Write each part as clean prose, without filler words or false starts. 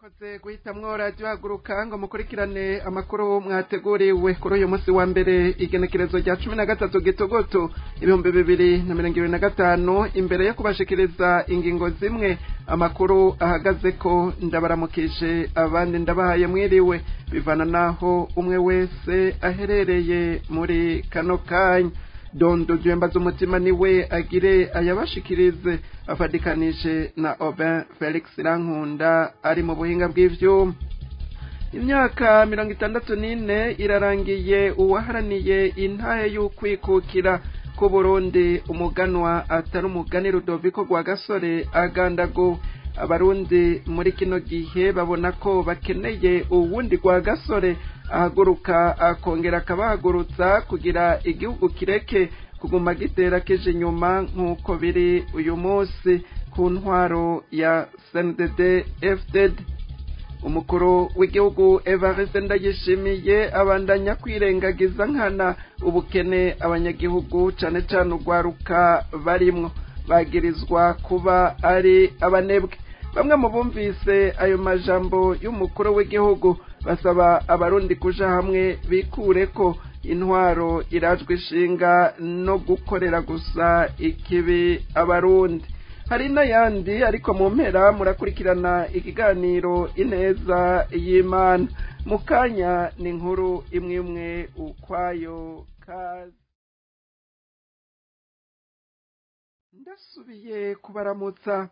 Mwakoze guhitamwo radiyo Haguruka ngo mukurikirane amakuru mwateguriwe kuri uyu munsi wa mbere, igenekerezo rya 13 Gitugutu 2025. Imbere yo kubashikiriza ingingo zimwe amakuru ahagaze ko, ndabaramukije, abandi ndabahaye mwiriwe, bivana naho umwe wese aherereye muri kano kanya. Dondo Jwemba z'umutima niwe agire ayabashikirize, afadikanije na Aubin Felix Rankunda ari mu buhinga bw'ivyuma. Imyaka 64 irarangiye uwaharaniye intahe y'ukwikukira ku Burundi, umuganwa atari umugani Rudoviko Rwagasore, agandago. Abarundi muri kino gihe babona ko bakeneye uwundi Rwagasore ahaguruka akongera akabahagurutsa kugira igihugu kireke kuguma gitera kije inyuma nk'uko biri uyu munsi ku ntwaro ya CNDD FDD. Umukuru w'igihugu Evariste Ndayishimiye abandanya kwirengagiza nkana ubukene abanyagihugu, cane cane urwaruka, barimwo, bagirizwa kuba ari abanebwe. Bamwe mu bumvise ayo majambo y'umukuru w'igihugu basaba Abarundi kuja hamwe bikure ko intwaro irajwe ishinga no gukorera gusa ikibi Abarundi. Hari n'ayandi, ariko mu mpera murakurikirana ikiganiro Ineza y'Imana. Mu kanya ni inkuru imwe imwe ukwayo. Kazi, ndasubiye kubaramutsa.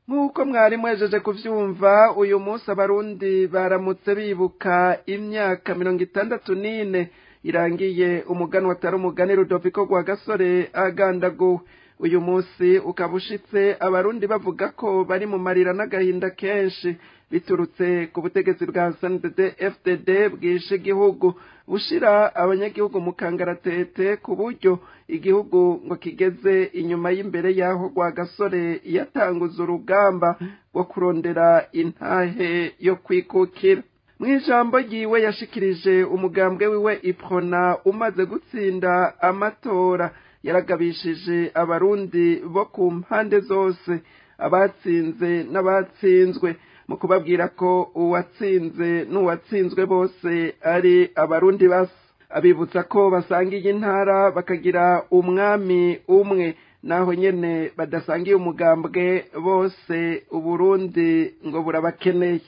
Nk'uko mwari mwejeje kuvyumva, uyu munsi Abarundi baramutse bibuka imyaka 64 irangiye umuganwa atari umugani Rudoviko Rwagasore agandaguwe. Uyu munsi ukaba ushitse Abarundi bavuga ko bari mu marira n'agahinda kenshi biturutse ku butegetsi bwa CNDD FDD bwishe igihugu, bushira abanyagihugu mu kangaratete, ku buryo igihugu ngo kigeze inyuma y'imbere y'aho Rwagasore yatanguza urugamba rwo kurondera intahe yo kwikukira. Mw'ijambo ryiwe yashikirije umugambwe wiwe Iprona umaze gutsinda amatora, yaragabishije Abarundi bo ku mpande zose, abatsinze n'abatsinzwe, mu kubabwira ko uwatsinze n'uwatsinzwe bose ari Abarundi basa, abibutsa ko basangiye intara, bakagira umwami umwe, naho nyene badasangiye umugambwe, bose Uburundi ngo burabakeneye.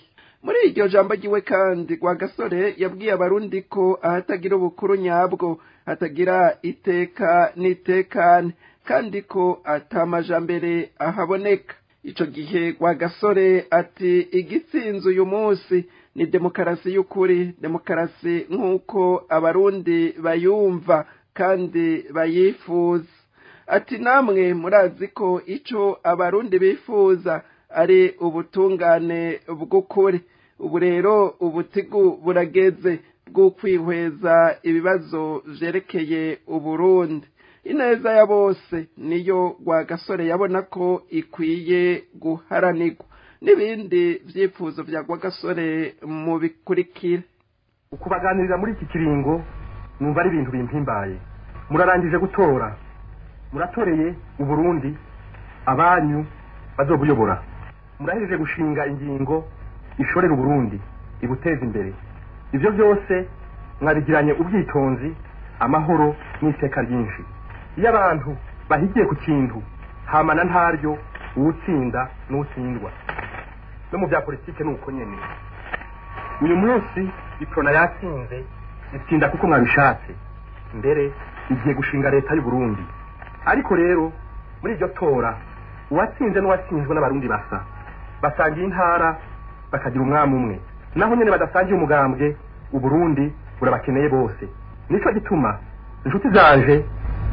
Muri iryo jambo ryiwe kandi, Rwagasore yabwiye Abarundi ko ahatagira ubukuru nyabwo hatagira iteka n'itekane, kandi ko atamajambere ahaboneka. Ico gihe Rwagasore ati: "Igitsinze uyu munsi ni demokarasi y'ukuri, demokarasi nk'uko Abarundi bayumva kandi bayifuza." Ati: "Namwe murazi ko ico Abarundi bifuza ari ubutungane bw'ukuri. Ubu rero ubutigu burageze bw'ukwihweza ibibazo vyerekeye Uburundi." Ineza ya bose niyo Rwagasore yabona ko ikwiye guharanirwa. N'ibindi vyifuzo vya Rwagasore mu bikurikira. Ukubaganirira muri iki kiringo numva ari ibintu bimpimbaye. Murarangije gutora, muratoreye Uburundi abanyu bazobuyobora, murahejeje gushinga ingingo ishorera Uburundi ibuteza imbere. Ibyo byose mwabigiranye ubwitonzi, amahoro n'iteka ryinshi. Iyo abantu bahigiye ku kintu, hamana ntaryo uwutsinda n'utsindwa. No mu bya politike ni uko nyene. Uyu munsi Iprona yatsinze, itsinda kuko mwabishatse, mbere igiye gushinga leta y'u Burundi. Ariko rero muri iryo tora uwatsinze n'uwatsinzwe n'Abarundi basa, basangiye intara, bakagira umwami umwe, naho nyene badasangiye umugambwe, Uburundi burabakeneye bose. Nico gituma, inshuti zanje,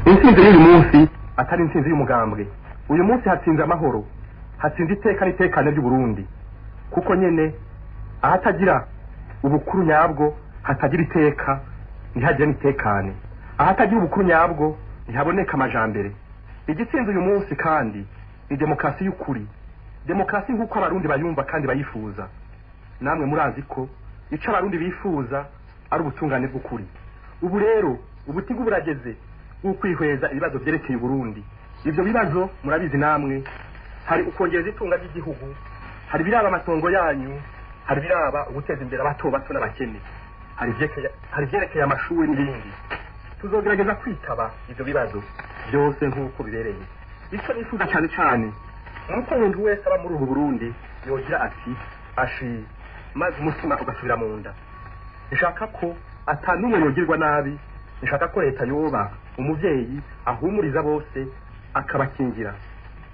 intsinzi y'uyu munsi atari intsinzi y'umugambwe. Uyu munsi hatsinze amahoro, hatsinze iteka n'itekane ry'Uburundi, kuko nyene ahatagira ubukuru nyabwo hatagira iteka, ntihagire n'itekane. Ahatagira ubukuru nyabwo ntihaboneka amajambere. Igitsinze uyu munsi kandi ni demokarasi y'ukuri, demokarasi nk'uko Abarundi bayumva kandi bayifuza. Namwe murazi ko ico Abarundi bifuza ari ubutungane bw'ukuri. Ubu rero ubutigu burageze bw'ukwihweza ibibazo vyerekeye Uburundi. Ivyo bibazo murabizi namwe: hari ukongereza itunga ry'igihugu, Hari ibiraba amatongo yanyu, hari ibiraba uguteza imbere abato bato n'abakene, hari ivyerekeye amashuri n'ibindi. Tuzogerageza kwitaba ivyo bibazo byose nk'uko bibereye. Icyo nifuza cyane cyane nuko umuntu wese aba muri ubu Burundi yogira ati ashi, maze umutima ugasubira mu nda. Nshaka ko atanumwe yogirwa nabi, nshaka ko leta yoba umuvyeyi ahumuriza bose akabakingira.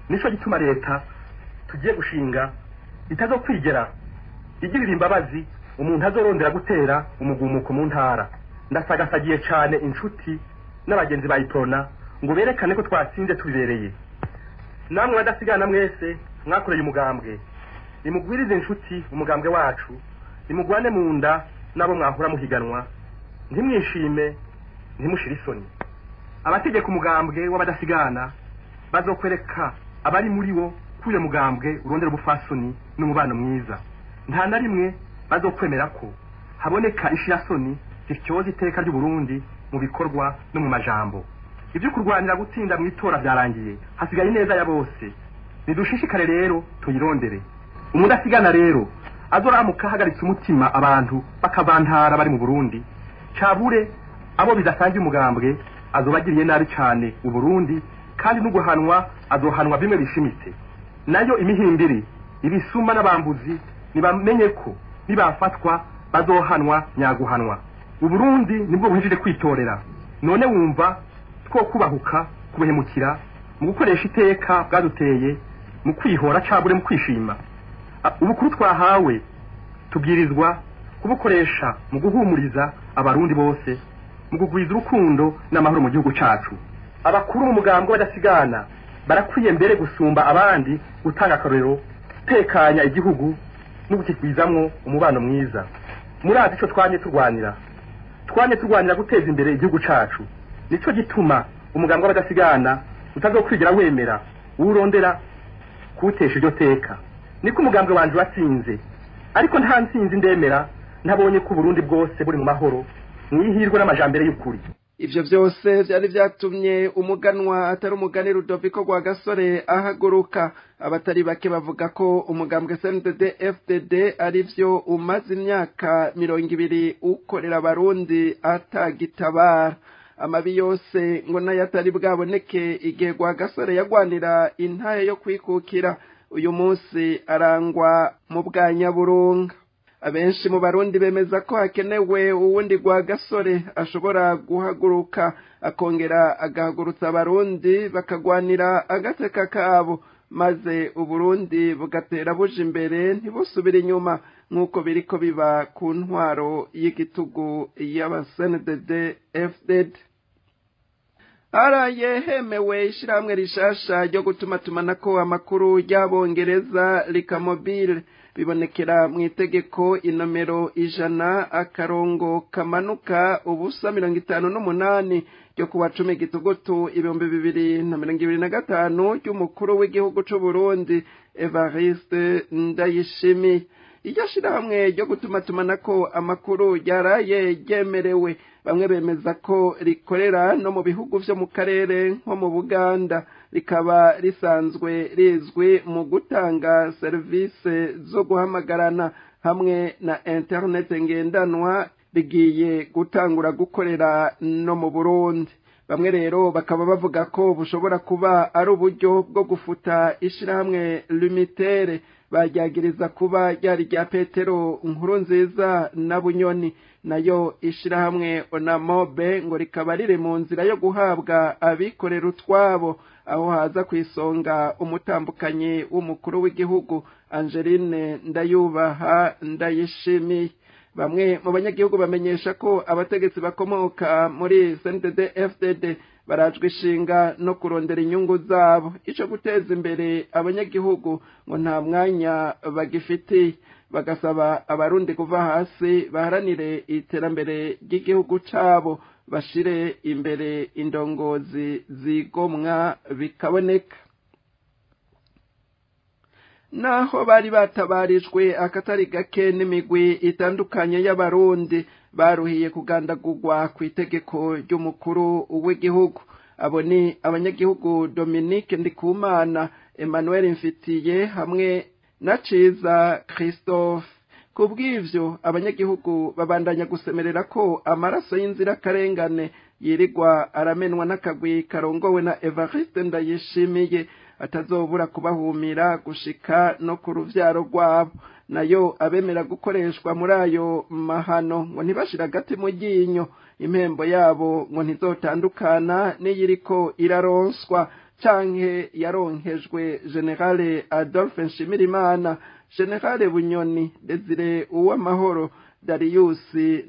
Nico gituma leta tugiye gushinga itazokwigera igirira imbabazi umuntu azorondera gutera umugumuko mu ntara. Ndasagasagiye cyane inshuti n'abagenzi ba Iprona ngo berekane ko twatsinze tubibereye. Namwe badasigana mwese mwakoreye umugambwe, nimugwirize inshuti umugambwe wacu, nimugwane mu nda nabo mwahura muhiganwa, ntimwishime ntimushire isoni. Abategeka umugambwe w'abadasigana bazokwereka abari muri wo kuyo mugambwe urondera ubufasoni n'umubano mwiza. Nta na rimwe bazokwemera ko haboneka ishirasoni zityoza iteka ry'u Burundi mu bikorwa no mu majambo. Ibyo kurwanira gutsinda mu itora byarangiye, hasigaye ineza ya bose. Nidushishikare rero tuyirondere. Umudasigana rero azoramuka ahagaritse umutima abantu bakabantara bari mu Burundi, cabure abo bidasangiye umugambwe azobagiriye nabi cyane u Burundi, kandi n'uguhanwa azohanwa bimwe bishimitse. Nayo imihimbiri, ibisuma n'abambuzi nibamenye ko nibafatwa bazohanwa nyaguhanwa. U Burundi nibwo buhijije kwitorera, none wumva two kubahuka kubuhemukira mu gukoresha iteka bwaduteye mu kwihora cabure mu kwishima. Ubukuru twahawe tubwirizwa kubukoresha mu guhumuriza abarundi bose, mu kugwiza urukundo n'amahoro mu gihugu cacu. Abakuru mu mugambwe badasigana barakwiye mbere gusumba abandi gutanga akarorero, tekanya igihugu no gukigwizamwo umubano mwiza. Murazi ico twamye turwanira, twamye turwanira guteza imbere igihugu cacu. Nico gituma umugambwe w'abadasigana utazokwigira wemera urondera kutesha iryo teka. Niko umugambwe wanje watsinze, ariko nta ntsinzi ndemera ntabonye ko Burundi bwose buri mu mahoro, mwihirwe n'amajambere y'ukuri. Ivyo vyose vyari vyatumye umuganwa atari umugani Rudoviko Rwagasore ahaguruka. Abatari bake bavuga ko umugambwe CNDD FDD ari vyo umaze imyaka 20 ukorera abarundi atagitabara. Amabi yose ngo nayo atari bwaboneke igihe Rwagasore yagwanira intahe yo kwikukira, uyu munsi arangwa mu bwa Nyaburunga. Abenshi mu Barundi bemeza ko hakenewe uwundi Rwagasore ashobora guhaguruka akongera agahagurutsa abarundi bakagwanira agateka kabo, maze Uburundi bugatera buja imbere ntibusubire inyuma nk'uko biriko biba ku ntwaro y'igitugu y'aba CNDD FDD. Haraye hemewe ishirahamwe rishasha ryo gutumatumanako amakuru ry'Abongereza Lycamobile, bibonekera mu itegeko inomero 100 akarongo kamanuka ubusa 58 ryo kuwa 10 Gitugutu 2025 ry'umukuru w'igihugu c'u Burundi Evariste Ndayishimiye. Iryo shirahamwe ryo gutumatumanako amakuru ryaraye ryemerewe, bamwe bemeza ko rikorera no mu bihugu vyo mu karere nko mu Buganda, rikaba risanzwe rizwi mu gutanga serivisi zo guhamagarana hamwe na internet ngendanwa, rigiye gutangura gukorera no mu Burundi. Bamwe rero bakaba bavuga ko bushobora kuba ari uburyo bwo gufuta ishirahamwe Lumitere baryagiriza kuba ryari rya Petero Nkurunziza na Bunyoni, nayo ishirahamwe Onamobe ngo rikaba riri mu nzira yo guhabwa abikorera utwabo, aho haza kwisonga umutambukanyi w'umukuru w'igihugu Angeline Ndayubaha Ndayishimiye. Bamwe mu banyagihugu bamenyesha ko abategetsi bakomoka muri CNDD FDD barajwe ishinga no kurondera inyungu zabo, ico guteza imbere abanyagihugu ngo nta mwanya bagifitiye, bagasaba abarundi kuva hasi baharanire iterambere ry'igihugu cabo, bashire imbere indongozi zigomwa bikaboneka. Naho bari batabarijwe akatari gake n'imigwi itandukanye y'abarundi baruhiye kugandagurwa ku itegeko ry'umukuru w'igihugu. Abo ni abanyagihugu Dominique Ndikumana, Emmanuel Mfitiye hamwe na Ciza Christophe. Kubw'ivyo abanyagihugu babandanya gusemerera ko amaraso y'inzirakarengane yirigwa aramenwa n'akagwi karongowe na Evariste Ndayishimiye atazobura kubahumira gushika no ku ruvyaro rwabo. Nayo abemera gukoreshwa muri ayo mahano ngo ntibashira agati mu ryinyo, impembo yabo ngo ntizotandukana n'iyiriko iraronswa canke yaronkejwe Generale Adolphe Nshimirimana, Generale Bunyoni, Desire Uwamahoro, Darius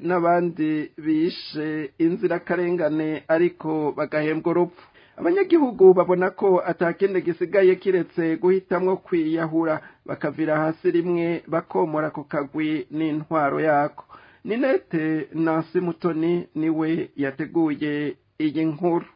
n'abandi bishe inzirakarengane ariko bagahembwa urupfu. Abanyagihugu babona ko atakindi gisigaye kiretse guhitamwo kwiyahura, bakavira hasi rimwe bakomora ku kagwi n'intwaro yako. Ninete Nancy Mutoni niwe yateguye iyi nkuru.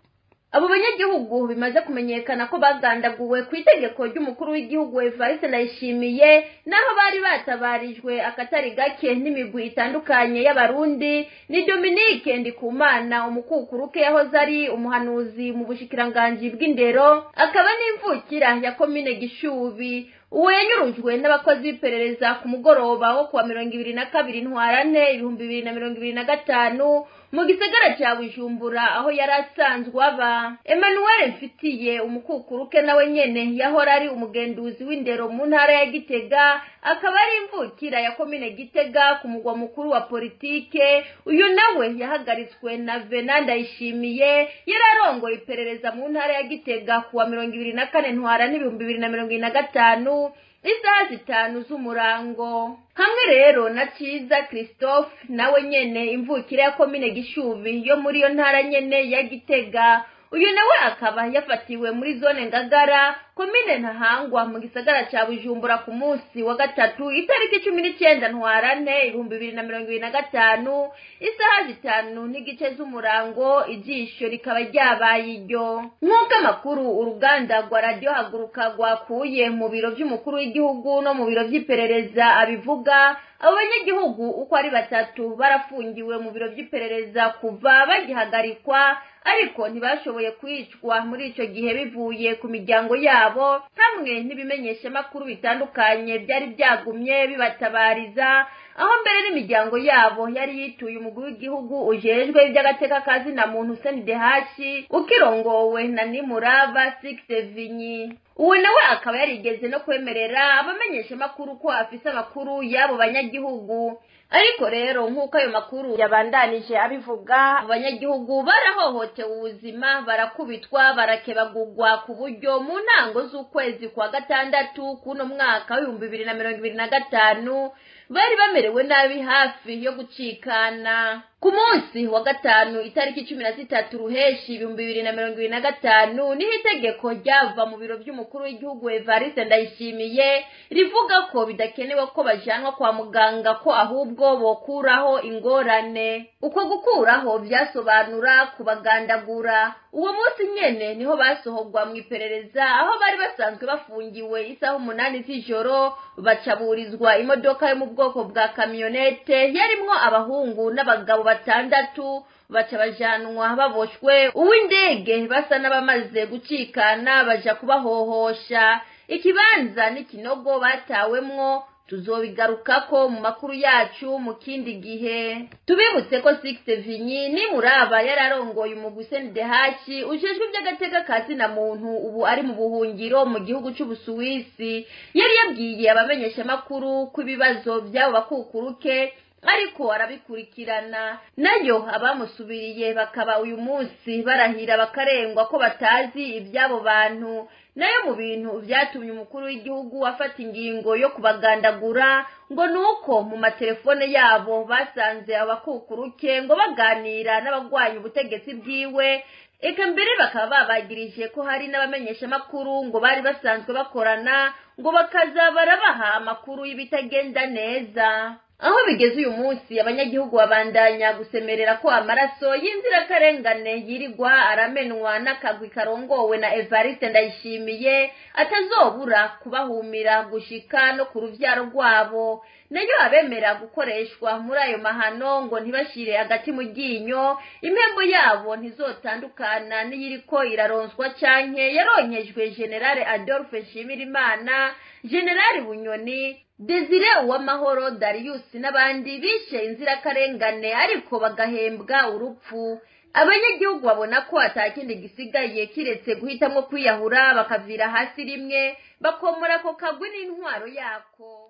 Abo banyagihugu bimaze kumenyekana ko bagandaguwe ku itegeko ry'umukuru w'igihugu Evariste Ndayishimiye, naho bari batabarijwe akatari gake n'imigwi itandukanye y'abarundi, ni Dominique Ndikumana umukukuruke yahoze ari umuhanuzi mu bushikiranganji bw'indero, akaba n'imvukira ya komine Gishubi. Uwo yanyurujwe n'abakozi b'iperereza ku mugoroba wo kuwa 22 Ntwarante 2025 mu gisagara ca Bujumbura aho yari asanzwe aba. Emmanuel Mfitiye umukukuruke nawe nyene yahora ari umugenduzi w'indero mu ntara ya Gitega, akaba ari imvukira ya komine Gitega ku mugwa mukuru wa politike. Uyu nawe yahagaritswe na Venant Ndayishimiye yari arongoye iperereza mu ntara ya Gitega kuwa 24 Ntwarante 2025 isaha 5 z'umurango. Hamwe rero na Ciza Christophe nawe nyene imvukira ya komine Gishubi yo muri yo ntara nyene ya Gitega. Uyu nawe akaba yafatiwe muri zone Ngagara komine Ntahangwa mu gisagara ca Bujumbura ku munsi wa gatatu itariki 19 Ntwarante 2025 isaha 5:15 z'umurango, ijisho rikaba ryabaye iryo. Nk'uko amakuru uruganda rwa Radio Haguruka rwakuye mu biro vy'umukuru w'igihugu no mu biro vy'iperereza abivuga, abo banyagihugu uko ari batatu barafungiwe mu biro vy'iperereza kuva bagihagarikwa, ariko ntibashoboye kwicwa muri ico gihe bivuye ku miryango yabo hamwe n'ibimenyeshamakuru bitandukanye byari byagumye bibatabariza, aho mbere n'imiryango yabo yari yituye umugwi w'igihugu ujejwe iby'agateka ka zina muntu CNDH ukirongowe na Nimuraba Sixte Vinyi. Uwo nawe akaba yarigeze no kwemerera abamenyeshamakuru ko afise amakuru y'abo banyagihugu. Ariko rero nk'uko ayo makuru yabandanije abivuga, abanyagihugu barahohotewe ubuzima, barakubitwa, barakebagurwa ku buryo mu ntango z'ukwezi kwa gatandatu kuno mwaka w'2025 bari bamerewe nabi hafi yo gucikana. Ku munsi wa gatanu itariki 13 Ruheshi 2025 niho itegeko ryava mu biro by'umukuru w'igihugu Evariste Ndayishimiye rivuga ko bidakenewe ko bajanwa kwa muganga, ko ahubwo bokuraho ingorane. Uko gukuraho byasobanura kubagandagura. Uwo munsi nyene niho basohogwa mu iperereza aho bari basanzwe bafungiwe isaha 8 z'ijoro, bacaburizwa imodoka yo mu bwoko bwa kamyonete yarimwo abahungu n'abagabo batandatu, baca bajanwa baboshwe uw'indege basa n'abamaze gucikana baja kubahohosha. Ikibanza n'ikinogo batawemwo tuzobigarukako mu makuru yacu mu kindi gihe. Tubibutse ko Sixte Vinyi Nimuraba yararongoye umugwi CNDH ujejwe iby'agateka ka zina muntu, ubu ari mu buhungiro mu gihugu c'Ubusuwisi. Yari yabwiye abamenyeshamakuru ko ibibazo by'abo bakukuruke ariko arabikurikirana, nayo abamusubiriye bakaba uyu munsi barahira bakarengwa ko batazi iby'abo bantu. Nayo mu bintu vyatumye umukuru w'igihugu afata ingingo yo kubagandagura ngo nuko mu matelefone yabo basanze abakukuruke ngo baganira n'abagwanya ubutegetsi bwiwe, eka mbere bakaba babagirije ko hari n'abamenyeshamakuru ngo bari basanzwe bakorana ngo bakaza barabaha amakuru y'ibitagenda neza. Aho bigeze uyu munsi, abanyagihugu babandanya gusemerera ko amaraso y'inzirakarengane yirirwa aramenwa n'akagwi karongowe na Evariste Ndayishimiye atazobura kubahumira gushika no ku ruvyaro rwabo. Nayo abemera gukoreshwa muri ayo mahano ngo ntibashire agati mu ryinyo, impembo yabo ntizotandukana n'iyiriko iraronswa canke yaronkejwe Generale Adolphe Nshimirimana, Generale Bunyoni, Desire Uwamahoro, Darius n'abandi bishe inzirakarengane ariko bagahembwa urupfu. Abanyagihugu babona ko atakindi gisigaye kiretse guhitamwo kwiyahura, bakavira hasi rimwe, bakomora ako kagwi n'intwaro yako.